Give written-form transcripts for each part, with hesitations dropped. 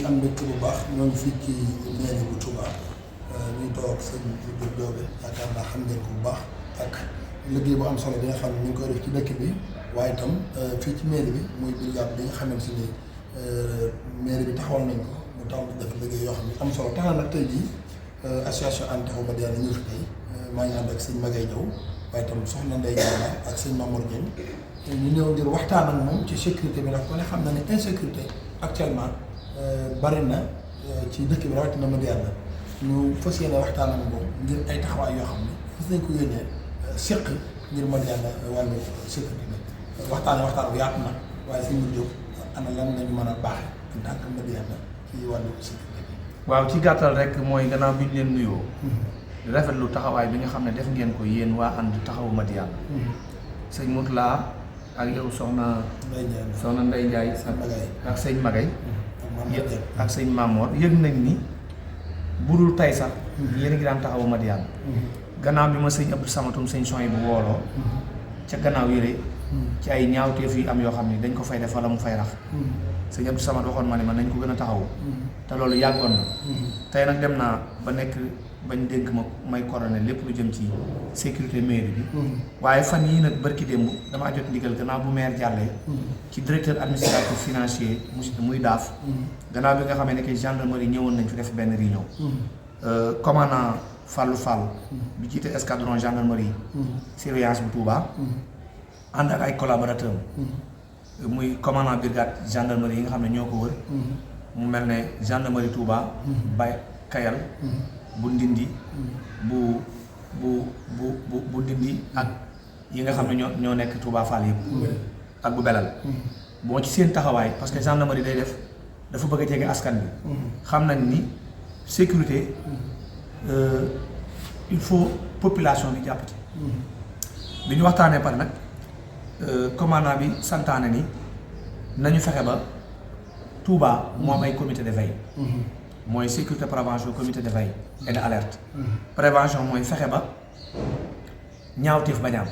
am mbégte bu baax ñoo ngi fii ci mairie bu Touba ñuy toog sëñ Diouf Diobé yaakaar naa xam ngeen ko bu baax ak liggéey bu am solo bi nga xam ne ñu ngi koy def ci dëkk bi waaye itam fii ci mairie bi muy brigade bi nga xamante ni mairie bi taxawal nañ ko mu taw def liggéey yoo xam ne am solo tax na nag tey jii association Ànd Taxawu Madiyana ñu fi tey maa ngi ànd ak sëñ Magay Diaw waaye itam soxna Ndeye Diagne ak sëñ Mamour Dieng ñu ñëw ngir waxtaan ak moom ci sécurité bi ndax ku ne xam na ne insécurité actuellement bari na ci dëkk bi rawatina Madiyana ñu fas yéene waxtaan ak moom ngir ay taxawaay yoo xam ne fas nañ ko yéenee seq ngir Madiyana wàllu sécurité bi waxtaan bu yaatu na waaye sëñ Mour Diop ana lan lañu mën a baaxee en tant que Madiyana ci wàllu sécurité bi. waaw ci gàttal rek mooy gannaaw bi ñu leen nuyoo. di rafetlu taxawaay bi nga xam ne def ngeen ko yéen waa Ànd Taxawu Madiyana. sëñ Moutala ak yow soxna Ndeye Ndiaye ak sëñ Magay ak sëñ Mamour yëg nañ ni budul tay sax yéen a ngi daan taxawu Madiyana. gannaaw bi ma sëñ Abdou Samatum sëñ Soy bu wooloo ca gannaaw yére ci ay ñaawteef yu am yoo xam ne dañ ko fay def wala mu fay rax sëñ Abdou Samat waxoon ma ne man nañ ko gën a taxawu te loolu yàggoon na tey nag dem naa ba nekk bañ dénk ma may coordonné lépp lu jëm ci sécurité mairie bi waaye fan yii nag barki démb damaa jot ndigal gannaaw bu maire jàllee ci directeur administratif financier muy daaf gannaaw bi nga xamee ne que gendarmerie ñëwoon nañ fi def benn réunion commandant Fallou Fall bi jiite escadron gendarmerie surveillance bu Touba ànd ak ay collaborateurs muy commandant brigade gendarmerie yi nga xam ne ñoo ko wër mu mel ne gendarmerie Touba Bay Kayal bu Ndindi bu Ndindi ak yi nga xam ne ñoo nekk Touba Fall yëpp ak bu Belal boo ci seen taxawaay parce que gendarmerie day def dafa bëgg a jege askan bi xam nañ ni sécurité il faut population bi jàpp ci bi ñu waxtaanee par nag commandant bi santaane ni nañu fexe ba Touba moo am ay comité de veille mooy sécurité prévention comité de veille et de alerte prévention mooy fexe ba ñaawteef bañ am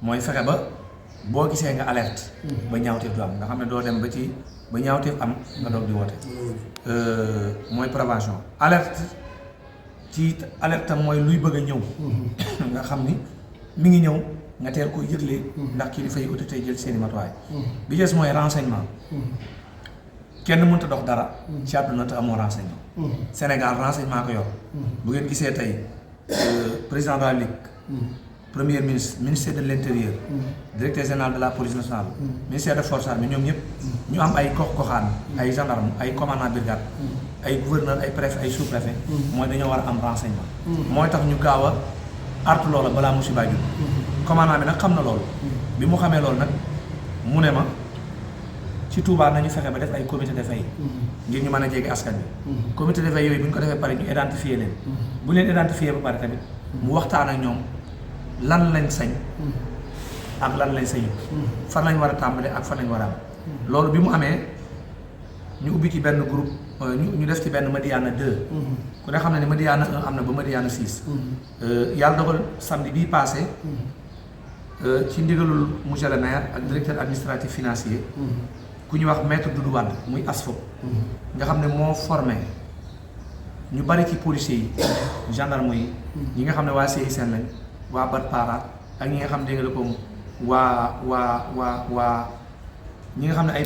mooy fexe ba boo gisee nga alerte ba ñaawteef du am nga xam ne doo dem ba ñaawteef am nga doog di woote mooy prévention alerte ci alerte am mooy luy bëgg a ñëw nga xam ni mi ngi ñëw nga teel ko yëgle ndax kilifa yi autorité jël seeni matuwaay bi des mooy renseignement kenn mënta dox dara ci àdduna te amoo renseignement Sénégal renseignement ko yor bu ngeen gisee tey président de la République premier ministre ministère de l'intérieur directeur général de la police nationale ministère de forces armées ñoom ñëpp ñu am ay gox-goxaan ay gendarme ay commandant brigade ay gouverneur ay préfet ay sous-préfet mooy dañoo war a am renseignement mooy tax ñu gaaw a artu loola balaa musiba jur commandant bi nag xam na loolu bi mu xamee loolu nag mu ne ma ci Touba nañu fexe ba def ay comité de veille ngir ñu mën a jege askan bi comité de veille yooyu bu ñu ko defee pare ñu identifier leen bu leen identifier ba pare tamit mu waxtaan ak ñoom lan lañ sañ ak lan lañ sañu fan lañ war a tàmbale ak fan lañ war a am loolu bi mu amee ñu ubbi ci benn groupe ñu def ci benn Madiyana 2 ku ne xam ne ni Madiyana 1 am na ba Madiyana 6 yàlla dogal samedi bii passé ci ndigalul monsieur le maire ak directeur administratif financier ku ñu wax maître Doudou Wade muy ASFO nga xam ne moo formé ñu bari ci policiers yi gendarme yi ñi nga xam ne waa CICN lañ waa Bat Para ak ñi nga xam ne dégg nga ko waa ñi nga xam ne ay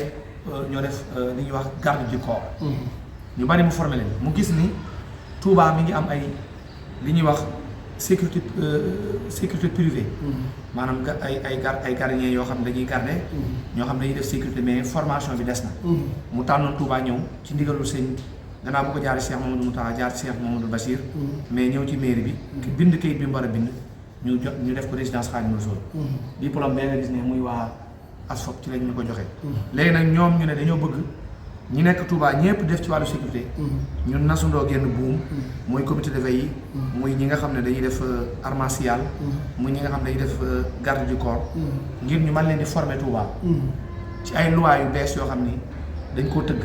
ñoo def li ñuy wax garde du corps ñu bari mu formé leen mu gis ni Touba mi ngi am ay li ñuy wax sécurité privée maanaam ay gardiens yoo xam ne dañuy garder ñoo xam ne dañuy def sécurité mais formation bi des na mu tànnoon Touba ñëw ci ndigalul sëñ gannaaw bu ko jaaree Cheikh Mamadou Moutakha jaar ci Cheikh Mamadou Bachir mais ñëw ci mairie bi bind kayit bi mu war a bind ñu def ko résidence Khadimou Rassoul diplôme bee nga gis ne muy waa ASFOP ci lañ ñu ko joxe léegi nag ñoom ñu ne dañoo bëgg ñi nekk Touba ñëpp def ci wàllu sécurité ñun nasundoo génn buum muy comité de veille yi muy ñi nga xam ne dañuy def arts martiaux muy ñi nga xam ne dañuy def garde du corps ngir ñu mën leen di former Touba ci ay loi yu bees yoo xam ni dañ koo tëgg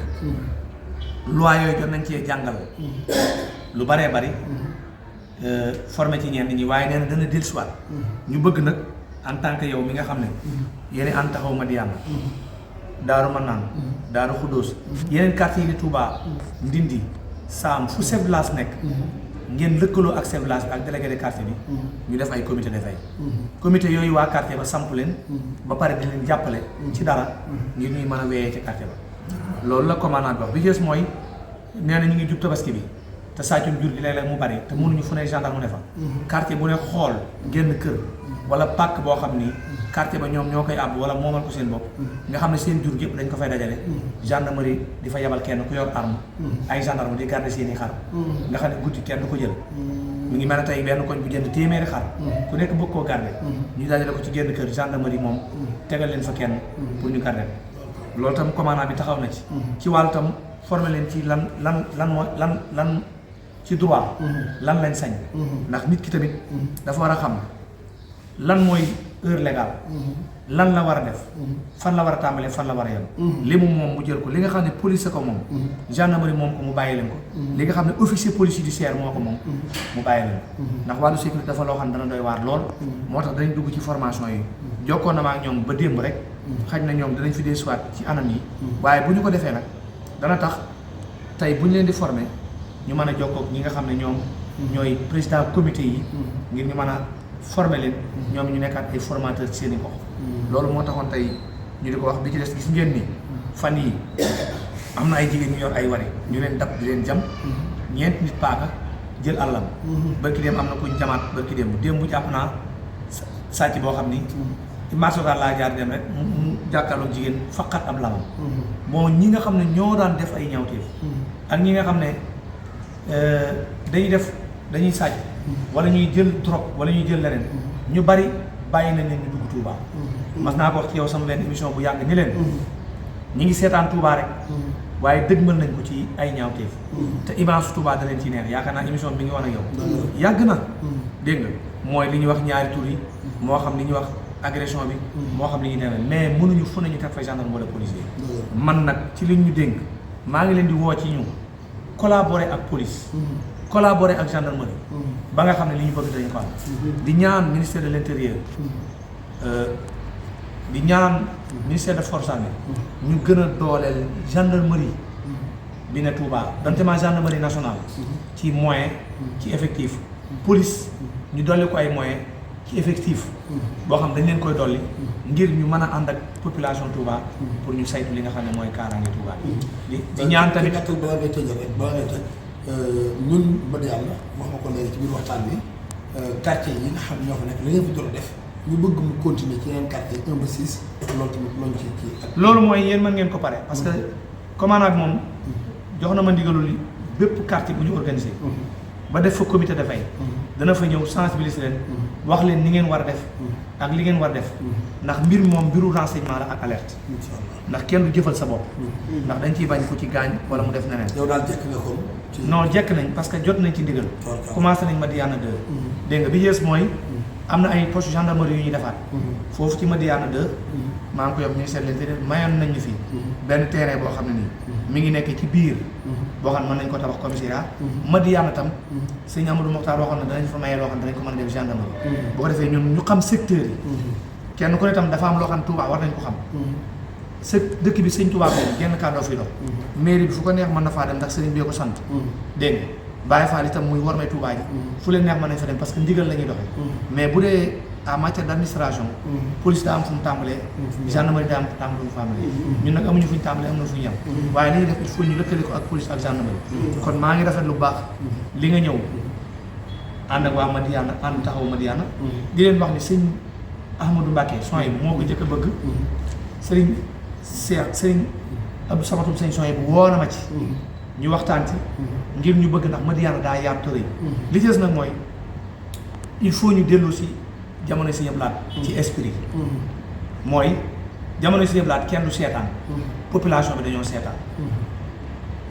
loi yooyu jot nañ cee jàngal lu baree bari formé ci ñenn ñi waaye nee na dana dellusiwaat ñu bëgg nag en tant que yow mi nga xam ne yéen Ànd Taxawu Madiyana Daaru Manaan Daaru Xuddoos yeneen quartier yi di Touba Ndindi Saam fu chef de village nekk ngeen lëkkaloo ak chef de village bi ak délégué de quartier bi ñu def ay comité de veille comité yooyu waa quartier ba samp leen ba pare di leen jàppale ci dara ngir ñuy mën a weeyee ci quartier ba loolu la commandant bi wax bi gës mooy nee na ñu ngi jub tabaski bi te sàccum jur gi léeg-léeg mu bari te mënuñu fu ne gendarme ne fa quartier bu ne xool génn kër wala pàkk boo xam ni quartier ba ñoom ñoo koy àbb wala moomal ko seen bopp nga xam ne seen jur gi yëpp dañ ko fay dajale gendarmerie di fa yebal kenn ku yor arme ay gendarme di garder seen i xar nga xam ne guddi kenn du ko jël mu ngi mel ne tey benn koñ bu jënd téeméeri xar ku nekk bëgg koo garder ñu dajale ko ci génn kër gendarmerie moom tegal leen fa kenn pour ñu garder loolu tam commandant bi taxaw na ci wàllu tam former leen ci lan ci droit lan lañ sañ ndax nit ki tamit dafa war a xam lan mooy heure légale lan la war a def fan la war a tàmbalee fan la war a yem li mu moom mu jël ko li nga xam ne police ko moom gendarmerie moom ko mu bàyyi leen ko li nga xam ne officier police judiciaire moo ko moom mu bàyyi leen ko ndax wàllu sécurité dafa loo xam ne dana doy waar lool moo tax dañ dugg ci formation yi jokkoon na ma ak ñoom ba démb rek xaj na ñoom danañ fi desuwaat ci anam yi waaye bu ñu ko defee nag dana tax tey bu ñu leen di former ñu mën a jokkoo ak ñi nga xam ne ñoom ñooy président comité yi ngir ñu mën a former leen ñoom ñu nekkaat ay formateurs ci seen i gox loolu moo taxoon tey ñu di ko wax bi ci des gis ngeen ni fan yi am na ay jigéen ñu yor ay wari ñu leen dab di leen jam ñeent nit paaka jël àllam barki dem am na kuñ jamaat barki démb jàpp naa sàcc boo xam ni marché daal laa jaar dem rek mu jàkkaarloog jigéen faqat ab lamam bon ñi nga xam ne ñoo daan def ay ñawteef ak ñi nga xam ne dañuy sàcc wala ñuy jël drogue wala ñuy jël leneen ñu bari bàyyi nañ leen ñu dugg Touba mas naa ko wax ci yow sama benn émission bu yàgg ni leen ñi ngi seetaan Touba rek waaye dëgmal nañ ko ci ay ñaawteef te image su Touba da leen ci neex yaakaar naa émission bi ngi wan ak yow yàgg na dégg nga mooy li ñuy wax ñaari tur yi moo xam li ñuy wax agression bi moo xam li ñuy demee mais mënuñu fu nañu teg fa gendarme wala policier man nag ci liñ ñu dénk maa ngi leen di woo ci ñu collaborer ak police collaborer ak gendarmerie ba nga xam ne li ñu bëgg dañ ko am di ñaan ministère de l'intérieur di ñaan ministère de forces armées ñu gën a dooleel gendarmerie bi ne Touba donte ma gendarmerie nationale ci moyen ci effectif police ñu dolli ko ay moyens ci effectif boo xam dañ leen koy dolli ngir ñu mën a ànd ak population Touba pour ñu saytu li nga xam ne mooy kaaraange Touba di ñaan tamit balaa ngay tëj rek balaa ngay tëj ñun Madiyana wax nga ko léegi ci biir waxtaan bi quartier yi nga xam ñoo fa nekk li ngeen fi jot a def ñu bëgg mu continuer ci yeneen quartier 1 ba 6 loolu tamit looñ ci kii loolu mooy yéen mën ngeen ko pare parce que commandant bi moom jox na ma ndigalul bépp quartier bu ñu organisé ba def fa comité de veille dana fa ñëw sensibiliser leen wax leen ni ngeen war a def ak li ngeen war a def ndax mbir mi moom mbiru renseignement la ak alerte ndax kenn du jëfal sa bopp ndax dañ ciy bañ ko ci gaañ wala mu def neneen yow daal jekk nga ko non jekk nañ parce que jot nañ ci ndigal commencé nañ Madiyana 2 dégg nga bi yées mooy am na ay poste gendarmerie yu ñuy defaat foofu ci Madiyana 2 maa ngi ko yóbbu ministère de l'Intérieur mayoon nañ ñu fi benn terrain boo xam ne nii mi ngi nekk ci biir boo xam ne mën nañ ko tabax commissariat Madiyana tam sëñ Amadou Mokhtar waxoon na danañ fa mayee loo xam ne danañ ko mën a def gendarmerie boo ko defee ñun ñu xam secteur yi kenn ku ne tam dafa am loo xam ne Touba war nañ ko xam dëkk bi sëñ Touba boobu genn kàddoo fi dox mairie bi fu ko neex mën na faa dem ndax sëriñ bi ko sant dégg nga Baye Fall itam muy war may Touba ji fu leen neex mën nañ fa dem parce que ndigal la ñuy doxee mais bu dee en matière d'administration police daa am fu mu tàmbalee gendarmerie daa am fu mu tàmbalee ñun nag amuñu fu ñu tàmbalee amuñu fu ñu yem waaye li ñuy def il faut ñu lëkkale ko ak police ak gendarmerie kon maa ngi rafet lu baax li nga ñëw ànd ak waa Madiyana ànd taxaw Madiyana di leen wax ni sëñ Ahmadou Mbacké son yi moo ko njëkk a bëgg sëriñ Abdou Samatou sëñ son yi bu woo na ma ci ñu waxtaan ci ngir ñu bëgg ndax Madiyana daa yaatu tërëy li ci des nag mooy il faut ñu dellu si jamono si ñëpp laat ci esprit mooy jamono si ñëpp laat kenn du seetaan population bi dañoo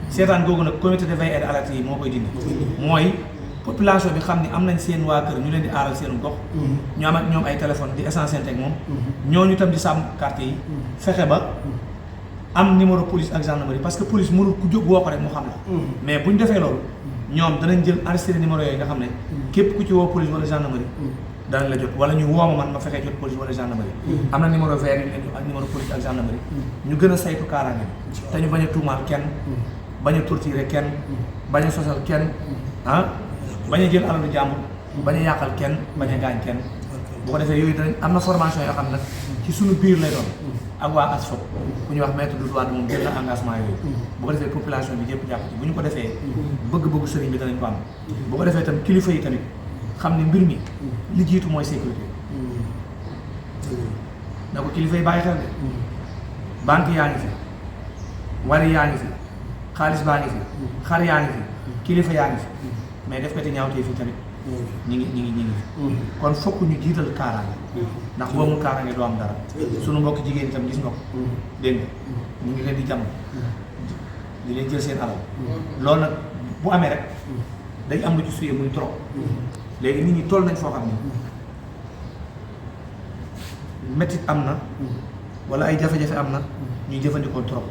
seetaan googu nag comité de veille et d'alerte yi moo koy dindi mooy population bi xam ni am nañ seen waa kër ñu leen di aaral seen gox ñu am ak ñoom ay téléphone di essentiel ak moom ñooñu tam di sàmm quartier yi fexe ba am numéro police ak gendarmerie parce que police mënul ku jóg woo ko rek mu xam la mais bu ñu defee loolu ñoom danañ jël enregistré numéro yooyu nga xam ne képp ku ci woo police wala gendarmerie danañ la jot wala ñu woo ma man ma fexee jot police wala gendarmerie. am na numéro vert yi leen ak numéro police ak gendarmerie. ñu gën a saytu kaaraange bi. te ñu bañ a tuumaal kenn. bañ a torturer kenn. bañ a sosal kenn. bañ a jël alalu jàmbur. bañ a yàqal kenn bañ a gaañ kenn. bu ko defee yooyu danañ am na formation yoo xam nag ci suñu biir lay doon. ak waa ASFOP ku ñuy wax maître Doudou Wade moom jël na engagement yooyu. bu ko defee population bi yëpp jàpp ci bu ñu ko defee. bëgg-bëggu sëriñ bi danañ ko am. bu ko defee tam kilifa yi tamit xam ne mbir mi li jiitu mooy sécurité. na ko kilifa yi bàyyi xel de. banque yaa ngi fi wari yaa ngi fi xaalis baa ngi fi xar yaa ngi fi kilifa yaa ngi fi mais def ko te ñaawtee fi tamit ñi ngi fi kon fokk ñu jiital kaaraange ndax boo mu kaaraange doo am dara sunu mbokk jigéen itam gis nga ko dégg nga ñu ngi leen di jàmm di leen jël seen alal loolu nag bu amee rek dañ am lu ci suyee muy trop léegi nit ñi toll nañ foo xam ni métit am na wala ay jafe-jafe am na ñuy jëfandikoo trop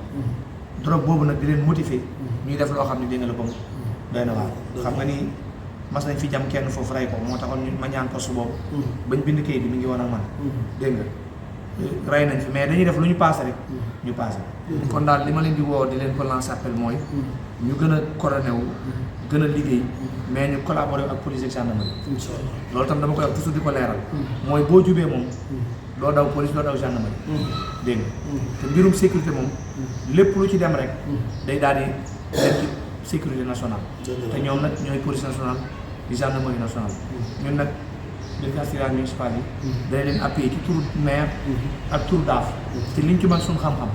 drogue boobu nag di leen motiver ñuy def loo xam ne dégg nga la ko doy na waar xam nga ni mas nañ fi jam kenn foofu rey ko moo taxoon ma ñaan poste boobu bañ bind kayit bi mi ngi woon ak man dégg nga rey nañ fi mais dañuy def lu ñu passé rek ñu passé kon daal li ma leen di woo di leen ko lancer appel mooy ñu gën a coordonné wu gën a liggéey mais ñu collaborer ak police ak gendarmerie loolu tam dama koy wax toujours di ko leeral mooy boo jubee moom doo daw police doo daw gendarmerie dégg nga te mbirum sécurité moom lépp lu ci dem rek day daal di dem ci sécurité nationale te ñoom nag ñooy police nationale di gendarmerie nationale ñun nag brigade municipale yi day leen appuyer ci turu maire ak turu daaf te liñ ci mën suñu xam-xam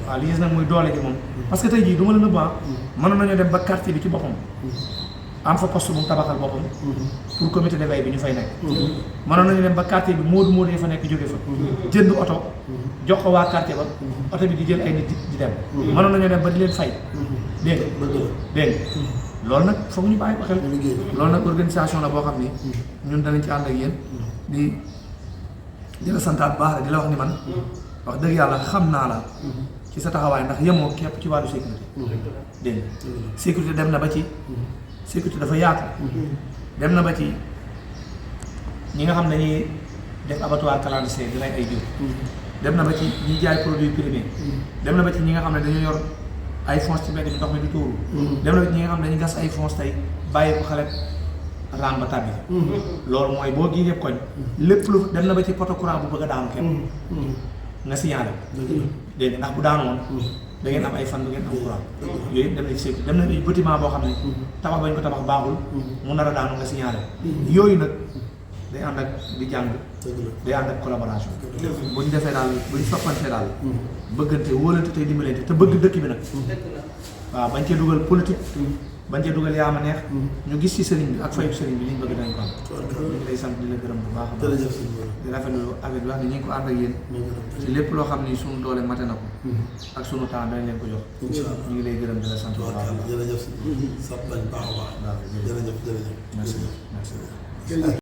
waaw li gis nag muy doole ji moom parce que tey jii du ma la nëbb mënoon nañoo dem ba quartier bi ci boppam am fa poste bu mu tabaxal boppam pour comité de veille bi ñu fay nekk mënoon nañu dem ba quartier bi moodu yi fa nekk jóge fa jënd oto jox ko waa quartier ba oto bi di jël ay nit di dem mënoon nañoo dem ba di leen fay dégg loolu nag foog ñu bàyyi ko xel loolu nag organisation la boo xam ni ñun danañ ci ànd ak yéen di la santaat baax di la wax ni man wax dëgg yàlla xam naa la ci sa taxawaay ndax yemoo képp ci wàllu sécurité dégg sécurité dem na ba ci sécurité dafa yaatu dem na ba ci ñi nga xam ne dañuy def abattoir clandestin di rey ay jur dem na ba ci ñi jaay produit primé dem na ba ci ñi nga xam ne dañoo yor ay fonds ci mbedd bi ndox mi du tuuru dem na ba ci ñi nga xam ne dañuy gas ay fonds tey bàyyi ko xale raam ba tàbbi loolu mooy boo giiree koñ lépp lu dem na ba ci poto courant bu bëgg a daanu kenn nga signalé dégg nga ndax bu daanu woon da ngeen am ay fan du ngeen am courant yooyu dem na ci sécurité dem na ay bâtiment boo xam ne tabax bañ ko tabax baaxul mu nar a daanu nga signalé yooyu nag day ànd ak di jàng day ànd ak collaboration bu ñu defee daal bu ñu soppantee daal bëggante wóolante tey dimbalante te bëgg dëkk bi nag waaw bañ cee dugal politique bañ cee dugal yaa ma neex ñu gis ci sëriñ bi ak fayu sëriñ bi li ñu bëgg dañ ko am ñu ngi lay sant di la gërëm bu baax a baax di rafetlu affaire bi wax ni ñu ngi ko ànd ak yéen ci lépp loo xam ni suñu doole mate na ko ak suñu temps dañ leen ko jox ñu ngi lay gërëm di la sant bu baax a baax jërëjëf sant nañ baax a baax jërëjëf merci merci